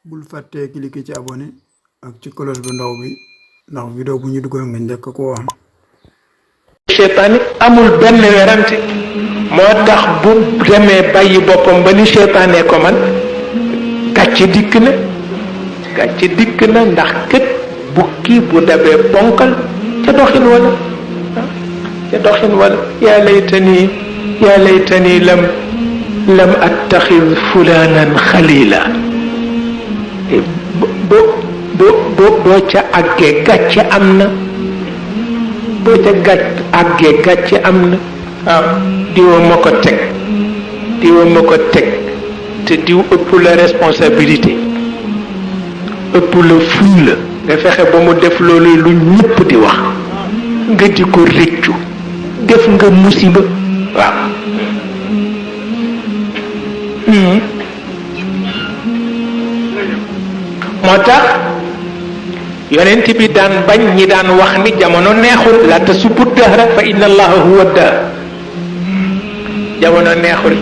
bul fàttee cliquer ci abonné ak ci cloche bu ndaw bi ndax vidéo bu ñu dugal nga njëkk koo am. seytaane amul benn werante moo tax bu demee bàyyi boppam ba ni seytaane ko man gàcce dikk na ndax kët bukki bu dabee ponkal ca doxin wala yaa laytani lam attaxid fulanan xalila boo ca àggee gàcce am na boo ca àggee gàcce am na waaw diwa ma ko teg te diw ëpp la responsabilité ëpp la fuñ la nga fexe ba mu def loolu lu ñëpp di wax nga di ko rëccu def nga musiba waaw moo tax yonent bi daan bañ ñi daan wax ni jamono neexul la tasubbu dahra fa inna allaha huwa dahr jamono neexul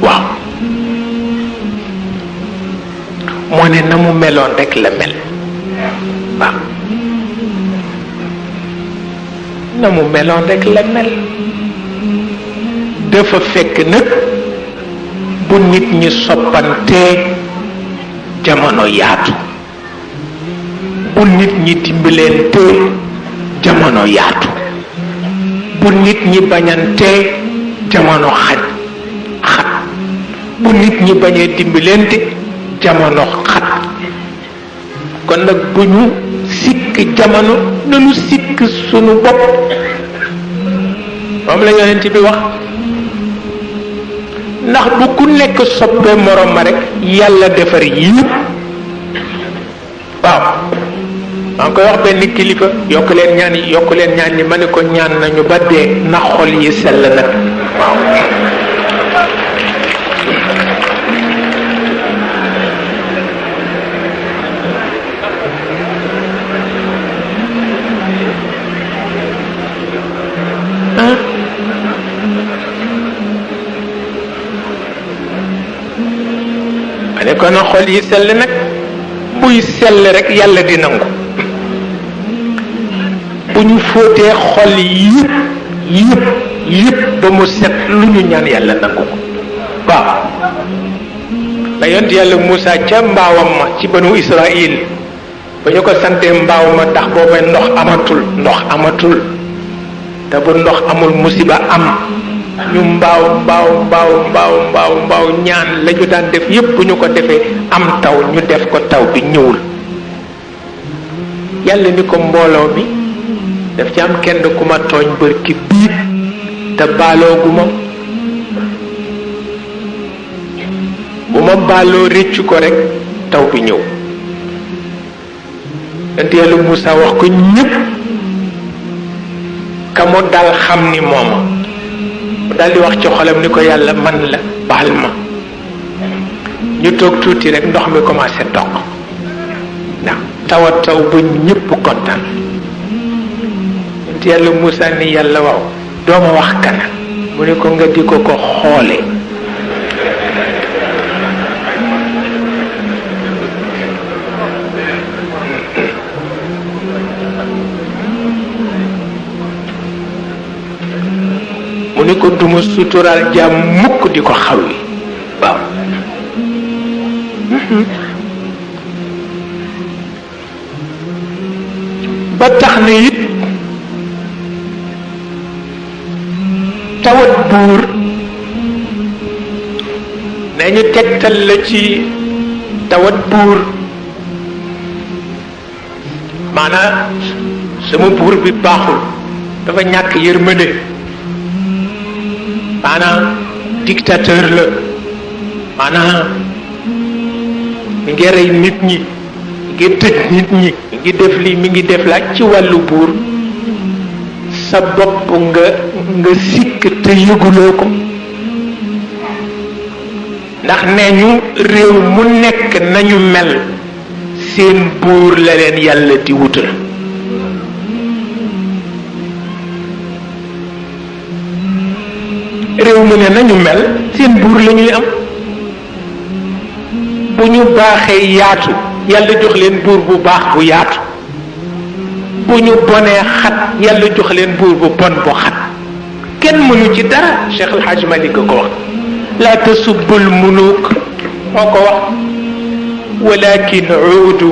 waaw moo ne na mu meloon rek la mel waaw na mu meloon rek la mel dafa fekk nag bu nit ñi soppantee jamono yaatu bu nit ñi dimbalantee jamono yaatu bu nit ñi bañantee jamono xat bu nit ñi bañee dimbalante jamono xat kon nag bu ñu sikk jamono nanu sikk sunu bopp moom la yonent bi wax ndax bu ku nekk soppee morom ma rek yàlla defar yépp waaw maa ngi koy wax benn kilifa yokk leen ñaan yi ma ne ko ñaan nañu ba dee na xol yi sell nag waaw ne ko na xol yi sell nag buy sell rek yàlla di nangu bu ñu fóotee xol yëpp ba mu set lu ñu ñaan yàlla nangu ko waaw la yont yàlla Moussa ca mbaawam ma ci banu Israël ba ñu ko santee mbaaw ma tax booba ndox amatul te bu ndox amul musiba am ñu mbaaw ñaan la ñu daan def yépp bu ñu ko defee am taw ñu def ko taw bi ñëwul yàlla ni ko mbooloo mi daf ci am kenn ku ma tooñ bërki biig te baalooguma bu ma baaloo réccu ko rek taw bi ñëw ent yàlla Moussa wax ko ñépp ka mu dal xam ni mooma mu daldi wax ci xolam ni ko yàlla man la baal ma ñu toog tuuti rek ndox mi commencé toq ndax taw ba ñépp kontaan te yàlla Moussa ni yàlla waaw dooma wax kana mu ne ko nga di ko xoole mu ni ko duma suturaal jaam mukk di ko xawwi waaw ba tax na it tawat buur nee ñu tegtal la ci tawat buur maanaam sama buur bi baaxul dafa ñàkk yërmande maanaam dictateur la maanaam mi ngi rey nit ñi mi ngi tëj nit ñi mi ngi def lii mi ngi def la ci wàllu buur sa bopp nga sikk te yëguloo ko ndax nee ñu réew mu nekk nañu mel seen buur la leen yàlla di wutal réew mu ne nañu mel seen buur la ñuy am ñu baaxee yaatu yàlla jox leen buur bu baax bu yaatu bu ñu bonee xat yàlla jox leen buur bu bon bu xat kenn mënu ci dara. Cheikh El Hadj Malick ko wax laa tasubbul muluk moo ko wax walakin uudu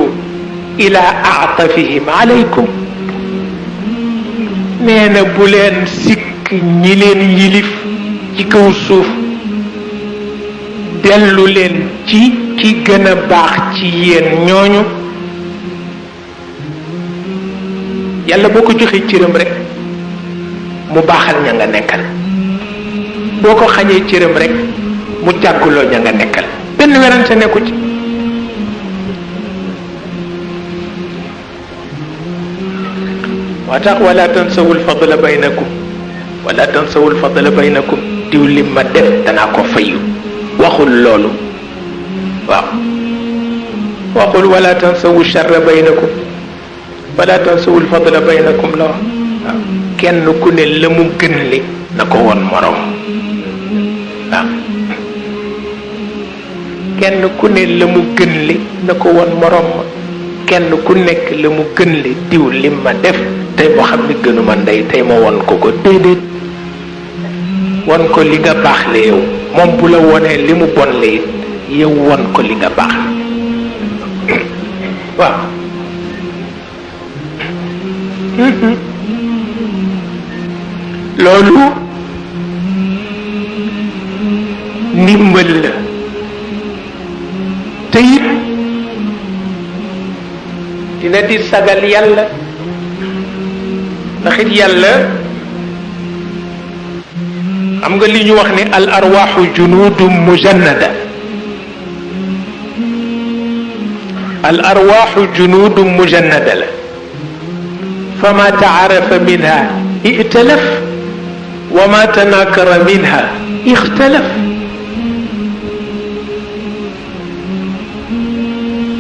ila aatafihim alaykum nee na bu leen sikk ñi leen yilif ci kaw suuf dellu leen ci ki gën a baax ci yéen ñooñu. yàlla boo ko joxee cëram rek mu baaxal ña nga nekkal boo ko xañee cëram rek mu jàgguloo ña nga nekkal benn werante nekku ci. moo tax wala tansawul fadla baynakum wala tansawul fadla baynakum diw li ma def danaa ko fayu waxul loolu waaw waxul wala tansawu charra baynakum wala tansawul fadla baynakum la wax waaw kenn ku ne la mu gën li na ko woon morom waaw kenn ku ne la mu gën li na ko woon morom ma kenn ku nekk la mu gën li diw li ma def tey moo xam ni gënuma ndey tey ma won ko ko déedéet won ko li nga baax le yow moom bu la wonee li mu bon le yow won ko li nga baax waaw loolu ndimbal la te it dina di sagal yàlla ndax it yàlla xam nga li ñu wax ne al arwaaxu junudum mujannada al arwaaxu junudum mujannada la fama taarafa minha i'talaf wa ma tanakara minha ixtalaf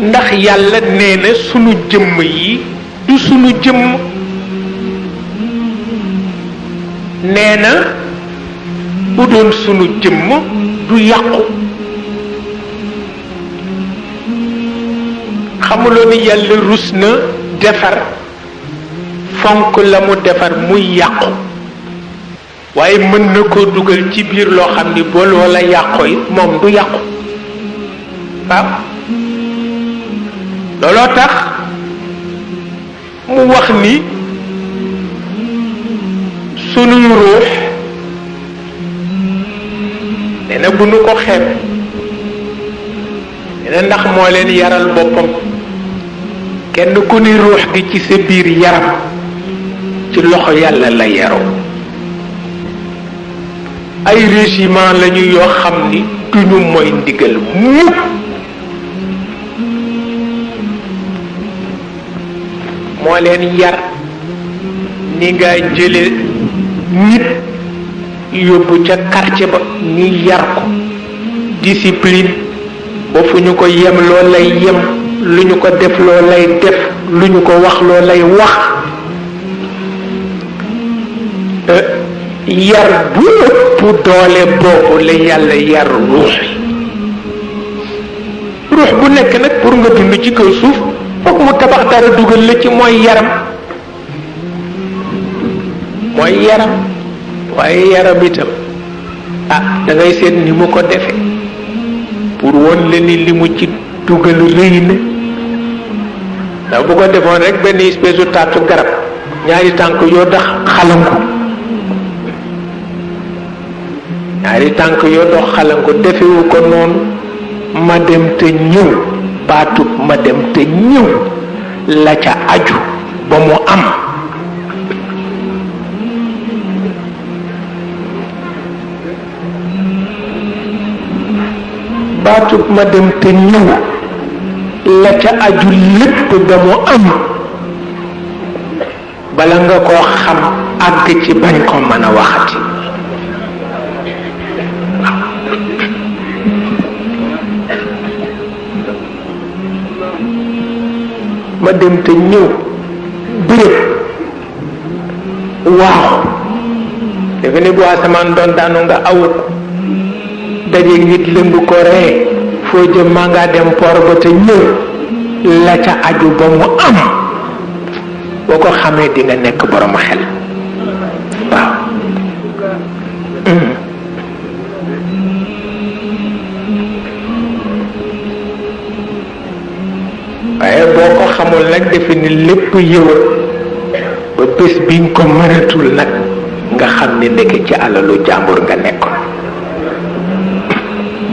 ndax yàlla nee na sunu jëmm yi du sunu jëmm nee na bu doon sunu jëmm du yàqu xamuloo ni yàlla rus na defar fonk la mu defar muy yàqu waaye mën na koo dugal ci biir loo xam ni boo loola yàqu it moom du yàqu waaw looloo tax mu wax ni sunuy ruux nee na bu nu ko xeeb nee na ndax moo leen yaral boppam kenn ku ni ruux gi ci sa biir yaram ci loxo yàlla la yaroo ay régiment lañu yoo xam ni duñu mooy ndigal mukk moo leen yar ni nga jële nit yóbbu ca quartier ba ñu yar ko discipline ba fu ñu ko yem loo lay yem lu ñu ko def loo lay def lu ñu ko wax loo lay wax yar bu ëpp doole boobu la yàlla yar ruux ruux bu nekk nag pour nga dund ci kaw suuf foog mu tabax dara dugal la ci mooy yaram waaye yaram itam da ngay seet ni mu ko defe pour woon la ni li mu ci dugal rëy na ndax bu ko defoon rek benn espèce u taatu garab ñaari tànk yoo dox xalangu defewu ko noonu ma dem te ñëw baatub ma dem te ñëw la ca aju ba mu am baatub ma dem te ñëw la ca aju lépp ba mu am bala nga koo xam àgg ci bañ ko mën a waxati ma dem te ñëw béréb waaw defe ni bu asamaan doon daanu nga awu dajeeg nit lëmb ko ree fu foo jëm maa ngaa dem port ba te ñëw la ca aju ba mu am boo ko xamee di nga nekk borom xel waaw waaye boo ko xamul nag defe ni lépp yow ba bés biñ ko mënatul nag nga xam ni ndeke ci alalu jàmbur nga nekkoon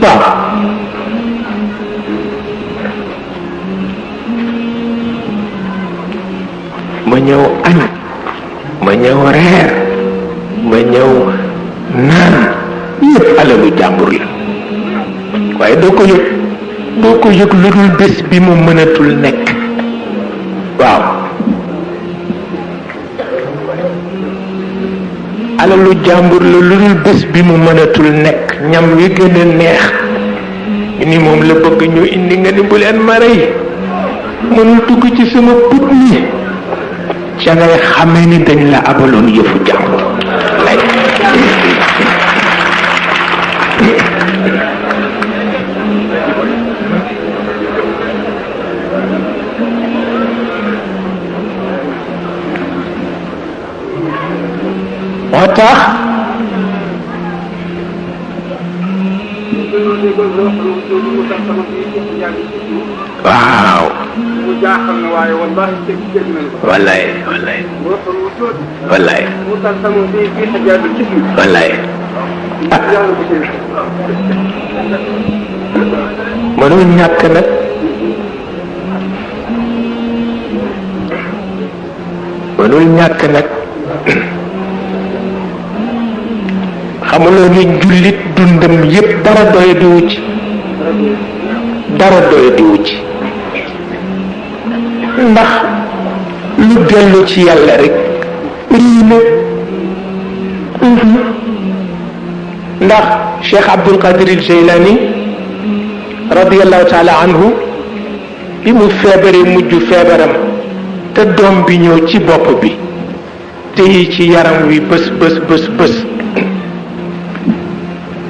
waaw ma ñëw añ ma ñëw reer ma ñëw naan yëpp alalu jàmbur la waaye doo ko yëg lu dul bés bi mu mënatul nekk waaw alalu jàmbur la lu dul bés bi mu mënatul nekk ñam wi gën a neex ni moom la bëgg ñu indi nga ni bu leen ma rey mënul dugg ci sama put mi ca ngay xamee ni dañ la abaloon yëfu jàmbur lay moo tax waaw wallaay wallaay mënul ñàkk nag xamuloo ni jullit dundam yépp dara doyadiwu ci ndax lu dellu ci yàlla rek rii na ndax Cheikh Abdul Qadir al Jaylani radiyallahu taala anhu bi mu feebaree mujj feebaram te doom bi ñëw ci bopp bi téye ci yaram wi bés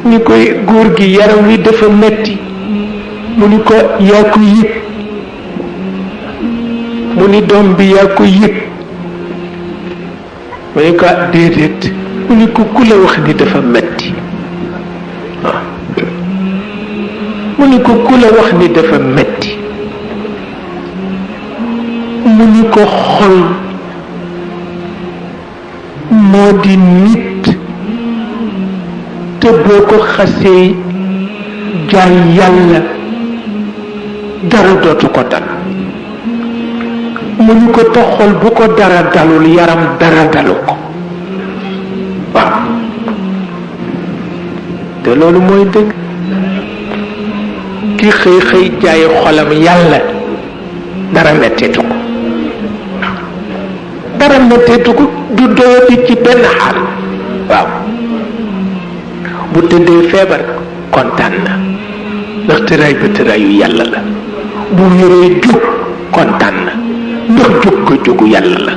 ni koy góor gi yaram wi dafa metti mu ni ko yaa ko yëg mu ni doom bi yaa ko yëg mu ni ko déedéet mu ni ko ku la wax ni dafa metti mu ni ko ku la wax ni dafa metti mu ni ko xol moo di nit te boo ko xasee jaay yàlla dara dootu ko dal mu ni ko toxol bu ko dara dalul yaram dara dalu ko waaw te loolu mooy dëgg ki xëy jaay xolam yàlla dara metteetu ko du doyati ci benn xaal waaw bu tëddee feebar kontaan na ndax tëraay ba tëraayu yàlla la bu wéree jóg kontaan na ndax jóg ko jógu yàlla la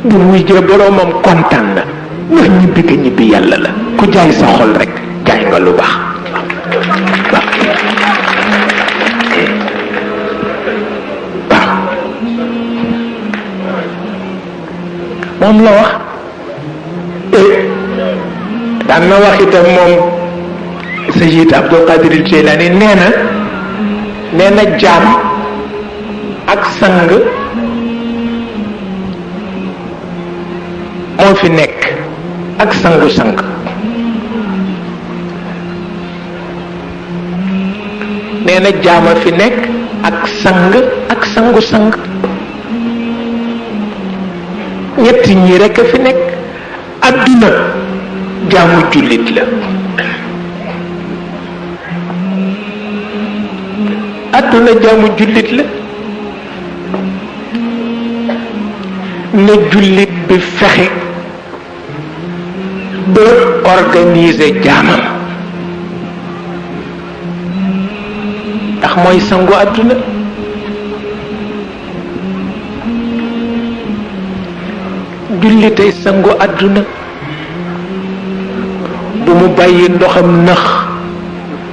bu wujjee boroomam kontaan na ndax ñibbi ko ñibbi yàlla la ku jaay sa xol rek jaay nga lu baax waaw moom la wax daan na wax itam moom Sayyid Abdul Qadir al Jilani nee na jaam ak sang moo fi nekk ak sangu-sang nee na jaama fi nekk ak sang ak sangu-sang ñett ñi rekk a fi nekk adduna jaamu jullit la adduna jaamu jullit la na jullit bi fexe ba organiser jaamam ndax mooy sangu adduna jullitay sangu adduna bu mu bàyyi ndoxam nëx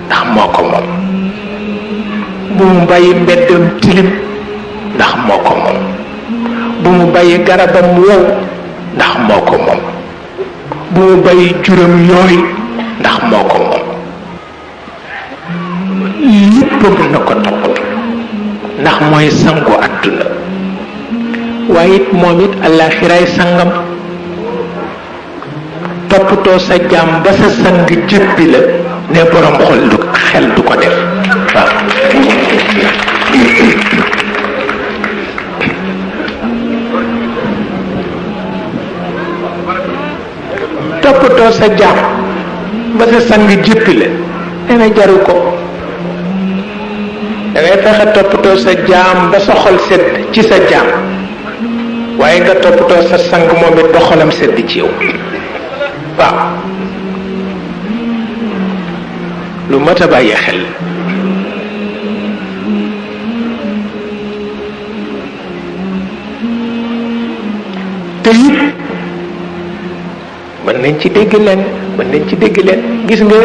ndax moo ko moom bu mu bàyyi mbeddam tilim ndax moo ko moom bu mu bàyyi garabam wow ndax moo ko moom bu mu bàyyi juram yooy ndax moo ko moom léppam na ko toppatoo ndax mooy sangu àdduna waaye it moom it àllaaxiraay sangam toppatoo sa jaam ba sa sang jëppi la ne borom xel du ko def waaw toppatoo sa jaam ba sa sang jëppi la nee na jaru ko da ngay fexe toppatoo sa jaam ba sa xol sedd ci sa jaam waaye nga toppatoo sa sang moom it ba xolam sedd ci yow waaw lu mat a bàyyi xel te it mën nañ ci dégg leen gis nga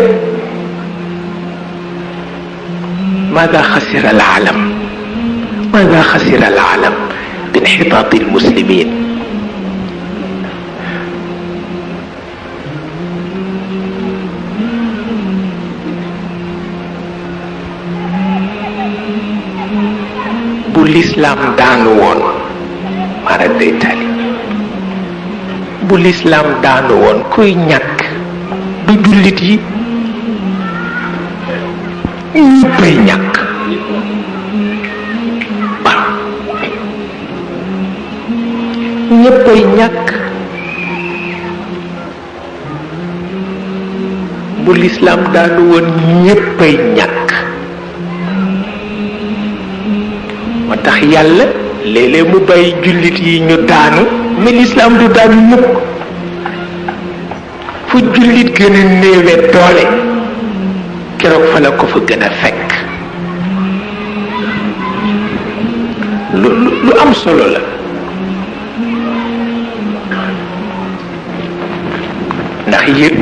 ماذا خسر العالم بانحطاط المسلمين bu l'islam daanu woon mara day tali bu l'islam daanu woon kuy ñàkk du jullit yi ñëppay ñàkk waaw ñëppay ñàkk bu l'islam daanu woon ñëppay ñàkk moo tax yàlla léeg-léeg mu bàyyi jullit yi ñu daanu mais l'islam du daanu ñëpp fu jullit gën a néewe doole keroog fa la ko fa gën a fekk lu am solo la ndax yéen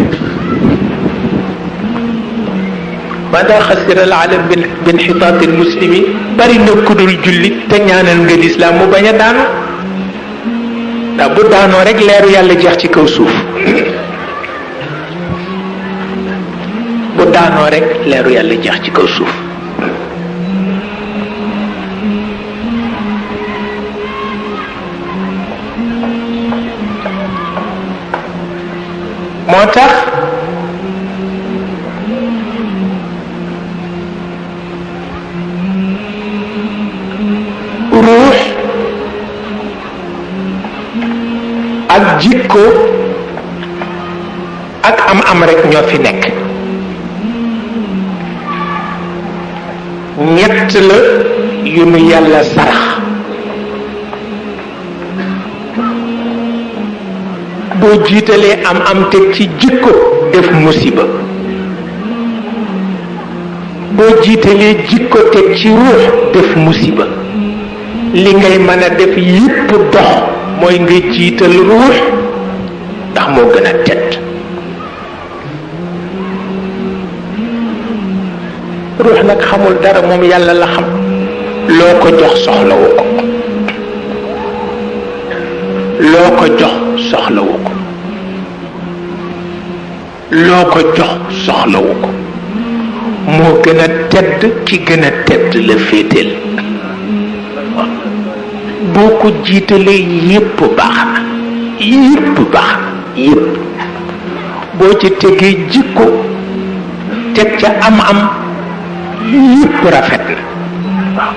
ماذا خسر العالم بانحطاط المسلمين bari na ku dul jullit te ñaanal nga lislaam mu bañ a daanu ndax bu daanoo rek leeru yàlla jeex ci kaw suuf bu daanoo rek leeru yàlla jeex ci kaw suuf moo tax ruux ak jikko ak am rek ñoo fi nekk ñett la yu nu yàlla sarax boo jiitalee am teg ci jikko def musiba boo jiitalee jikko teg ci ruux def musiba li ngay mën a def yépp dox mooy nga jiital ruux ndax moo gën a tedd ruux nag xamul dara moom yàlla la xam loo ko jox soxlawu ko loo ko jox soxlawu ko loo ko jox soxlawu ko moo gën a tedd ki gën a tedd la féeteel boo ko jiitalee yépp baax na yépp baax na yépp boo ci tegee jikko teg ca am yépp rafet na waaw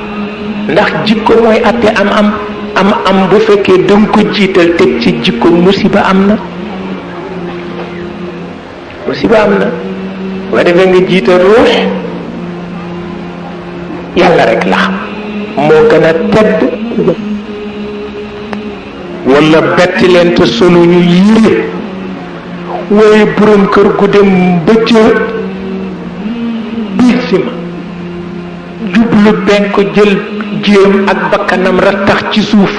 ndax jikko mooy atte am bu fekkee danga ko jiital teg ci jikko musiba am na boo defee nga jiital ruux yàlla rek la xam moo gën a tedd wala betti leen te solu ñu yére waaye borom kër gu dem ba ca biir si ma jublu penk jël jéem ak bakkanam rattax ci suuf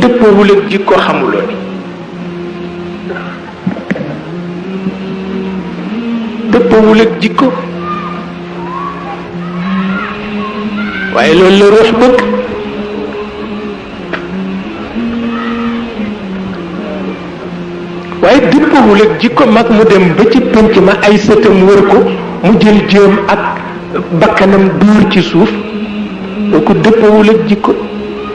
dëppoowul ak jikko xamuloo ni dëppoowul ak jikko waaye loolu la ruux bëgg. waaye dëppawul ak jikko mag mu dem ba ci pénc ma ay sëtam wër ko mu jël jëm ak bakkanam dóor ci suuf kooku dëppawul ak jikko.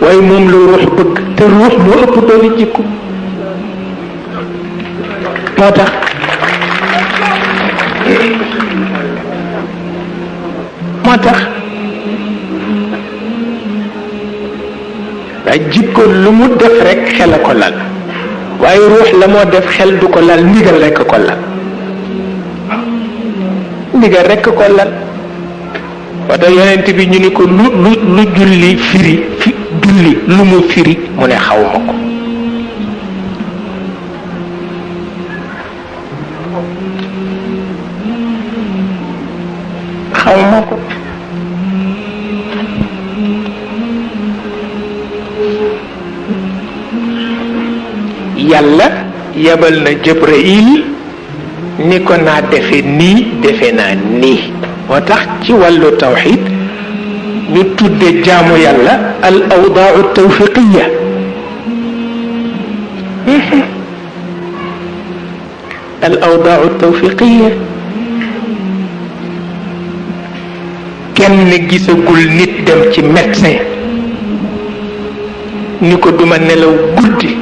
waaye moom la ruux bëgg te ruux moo ëpp doole jikko. moo tax waaye jikko lu mu def rekk xel a ko lal waaye ruux la moo def xel du ko lal ndigal rekk ko lal ndigal rekk ko lal. moo tax yonent bi ñu ni ko lu julli firi julli lu mu firi mu ne xawma ko. xawma ko. yàlla yebal na Jibril ni ko naa defe nii defe naa nii. moo tax ci wàllu tawxid ñu tudde jaamu yàlla al awdaau tawfiqiya. al awdaau tawfiqiya. kenn gisagul nit dem ci médecin ni ko duma nelaw guddi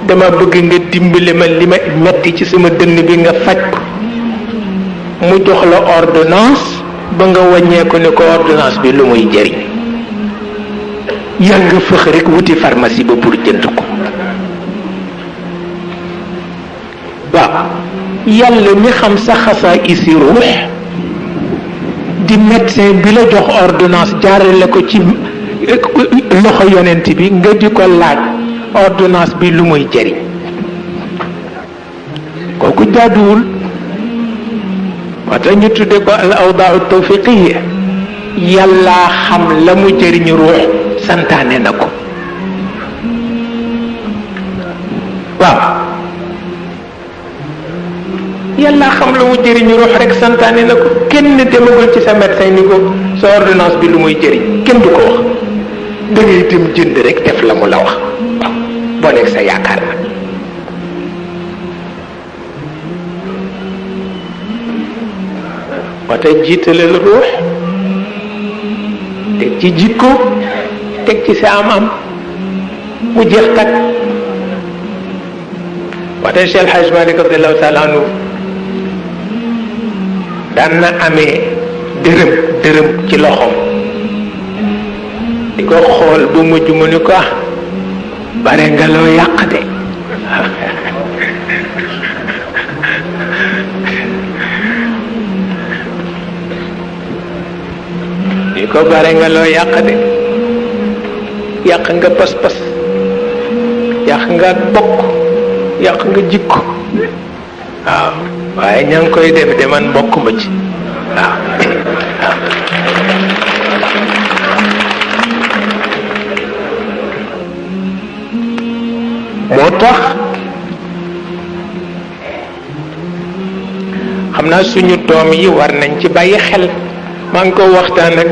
dama bëgg nga dimbali ma li ma metti ci sama dënn bi nga faj ko mu jox la ordonnance ba nga wàññee ko ne ko ordonnance bi lu muy jëriñ yaa nga fëx rek wuti pharmacie ba pour jënd ko. waaw yàlla mi xam sa xasaa isi ruux di médecin bi la jox ordonnance jaarale ko ci loxo yonent bi nga di ko laaj ordonnance bi lu muy jëriñ kooku jaaduwul. moo tax ñu tudde ko al awdaau tawfiqiya. yàlla xam la mu jëriñ ruux santaane na ko. waaw yàlla xam la mu jëriñ ruux rek santaane na ko. kenn demagul ci sa médecin ni ko sa ordonnance bi lu muy jëriñ kenn du ko wax. da ngay dem jënd rek def la mu la wax. waaw boo nekk sa yaakaar na. moo tax jiitalal ruux teg ci jikko teg ci sa am-am mu jeex kat. moo tax Cheikh El Hadj Malick radiyallahu taala anhu daan na amee dërëm ci loxoom di ko xool bu mujj mu ni ko bare nga loo yàq de. di ko bare nga loo yàq de. yàq nga pas-pas yàq nga bokk yàq nga jikko. waaw waaye ña ngi koy def de man bokk ma ci. waaw moo tax xam naa suñu doom yi war nañ ci bàyyi xel. maa ngi ko waxtaan ak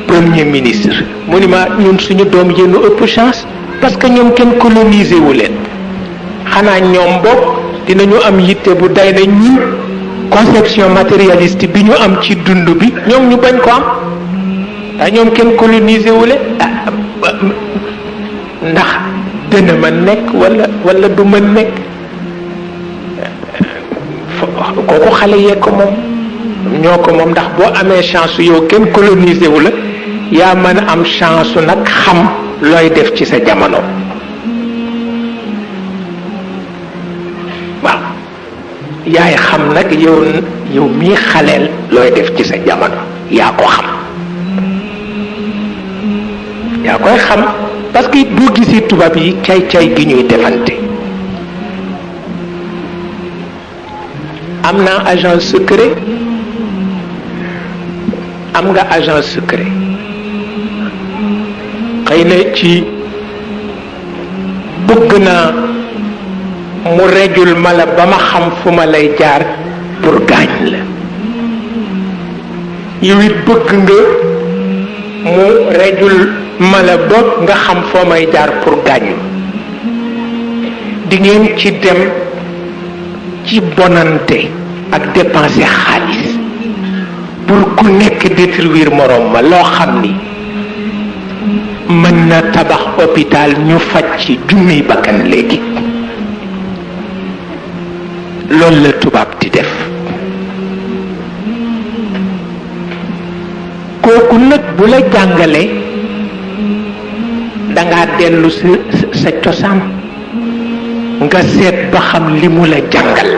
premier ministre mu ni ma ñun suñu doom yi nu ëpp chance parce que ñoom kenn colonisé wu leen. xanaa ñoom bopp dinañu am yitte bu day na ñun conception matérialiste bi ñu am ci dund bi ñoom ñu bañ ko am ndax ñoom kenn colonisé wu leen. ndax dina ma nekk wala du ma nekk kooku xale yee ko moom. ñoo ko moom ndax boo amee chance yow kenn colonisé wu la yaa mën a am chance nag xam looy def ci sa jamono. waaw yaay xam nag yow mii xaleel looy def ci sa jamono yaa ko xam. yaa koy xam parce que boo gisee tubaab yi cay gi ñuy defante. am naa agent secret am nga agent secret xëy na ci bëgg naa mu rejul ma la ba ma xam fu ma lay jaar pour gaañ la yow it bëgg nga mu rejul mala bopp nga xam foo may jaar pour gaañu di ngeen ci dem ci bonante ak dépenser xaalis pour ku nekk détruire morom ma loo xam ni mën na tabax hôpital ñu faj ci junniy bakkan léegi loolu la tubaab di def kooku nag bu la jàngale dangaa dellu sa cosaan nga seet ba xam li mu la jàngal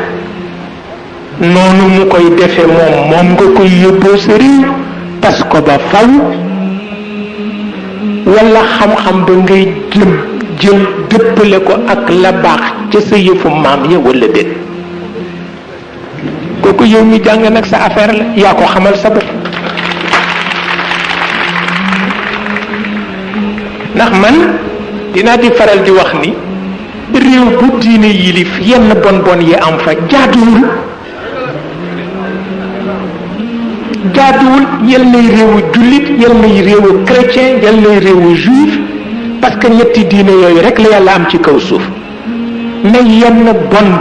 noonu mu koy defe moom nga koy yóbboo sa réew tas ko ba faw walla xam-xam ba ngay jël dëppale ko ak la baax ca sa yëfu maam ya walla déet kooku yow mi jàng nag sa affaire la yaa ko xamal sa bopp ndax man dinaa di faral di wax ni réew bu diine yilif yenn bon yi am fa jaaduwul yal nay réewu jullit yal nay réewu chrétien yal nay réewu juif parce que ñetti diine yooyu rek la yàlla am ci kaw suuf mais yenn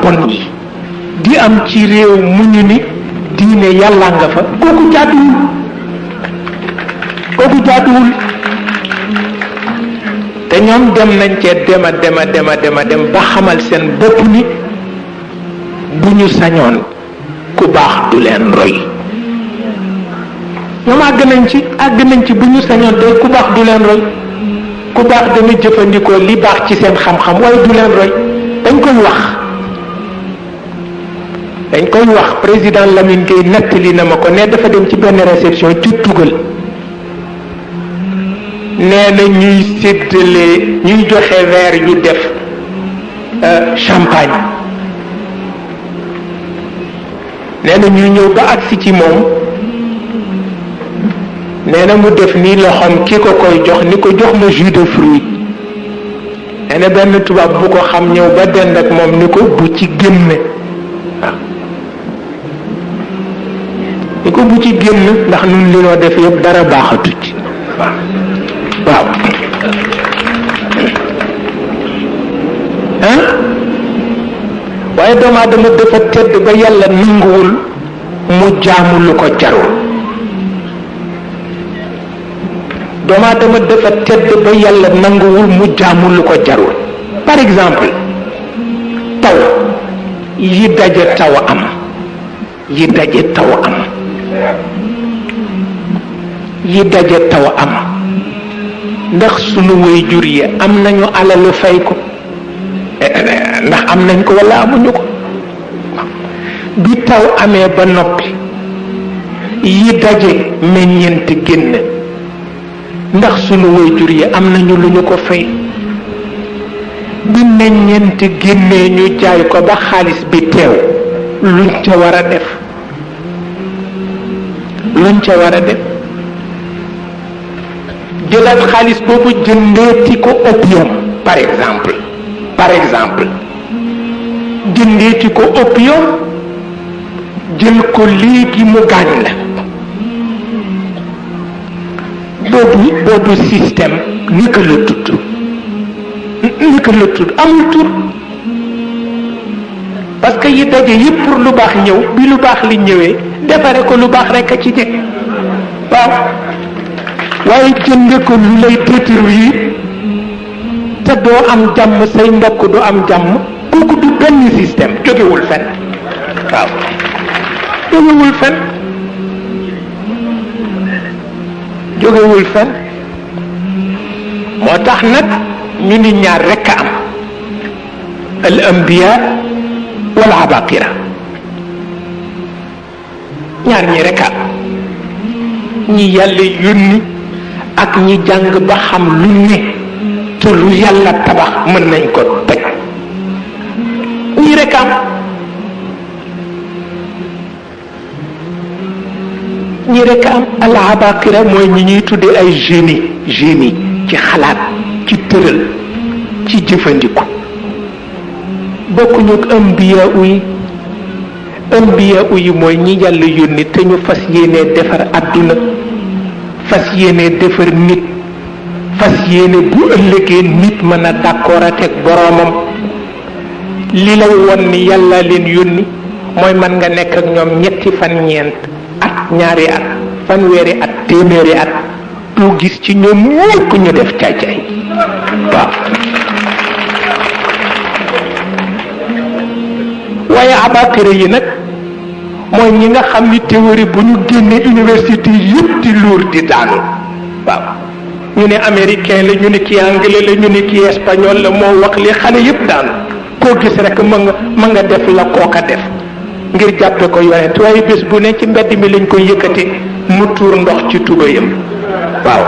bon yi di am ci réew mu ñu ni diine yàlla nga fa kooku jaaduwul te ñoom dem nañ cee dem ba xamal seen bopp ni bu ñu sañoon ku baax du leen roy ñoom àgg nañ ci bu ñu sañoon de ku baax du leen roy ku baax dana jëfandikoo li baax ci seen xam-xam waaye du leen roy dañ koy wax président Lamine Gueye nettali na ma ko ne dafa dem ci benn réception ci tugal nee na ñuy séddale ñuy joxe verre yu def champagne nee na ñuy ñëw ba agsi ci moom nee na mu def nii loxoom ki ko koy jox ni ko jox ma jus de fruit nee na benn tubaab bu ko xam ñëw ba dend ak moom ni ko bu ci génn waaw ni ko bu ci génn ndax nun li noo def yëpp dara baaxatu ci waaw waaye doomu aadama dafa tedd ba yàlla nanguwul mu jaamu lu ko jarul doomu aadama dafa tedd ba yàlla nanguwul mu jaamu lu ko jarul par exemple taw yi daje taw am ndax sunu waajur yi am nañu alalu fay ko ndax am nañ ko walla amuñu ko bi taw amee ba noppi yi daje meññeent génn ndax sunu waajur yi am nañu lu ñu ko fay bi meññeent génnee ñu jaay ko ba xaalis bi teew luñ ca war a def jëlaat xaalis boobu jëndeeti ko opium par exemple jëndeeti ko opium jël ko léegi mu gaañ la boobu système naka la tudd amul tur parce que yi daje yëpp pour lu baax ñëw bi lu baax li ñëwee defare ko lu baax rekk a ci jeg waaw waaye jënde ko lu lay détruire te doo am jàmm say mbokk du am jàmm kooku du benn système jógewul fen waaw jógewul fen moo tax nag ñu ni ñaar rekk a am al anbiya wal abaqira ñaar ñi rekk a am ñi yàlla yónni ak ñi jàng ba xam lu ne te lu yàlla tabax mën nañ ko toj ñi rekk am al abaqira mooy ñi ñuy tudde ay génie ci xalaat ci tëral ci jëfandiku bokkuñu ak ambiya yi anbiya yi mooy ñi yàlla yónni te ñu fas yéenee defar àdduna fas yéenee defar nit fas yéene bu ëllëgee nit mën a d'accord ak boroomam li lay won ni yàlla leen yónni mooy man nga nekk ak ñoom ñetti fan ñeent at ñaari at fanweeri at téeméeri at doo gis ci ñoom ñépp ñu def caay-caay waaw waaye abattre yi nag mooy ñi nga xam ni théorie bu ñu génnee université yëpp di luur di daanu waaw ñu ne américain la ñu ne kii anglais la ñu ne kii espagnol la moo wax li xale yëpp daanu koo gis rek ma nga def la kooka def ngir jàppe ko yonent waaye bés bu ne ci mbedd mi lañ koy yëkkati mu tuur ndox ci tubayam waaw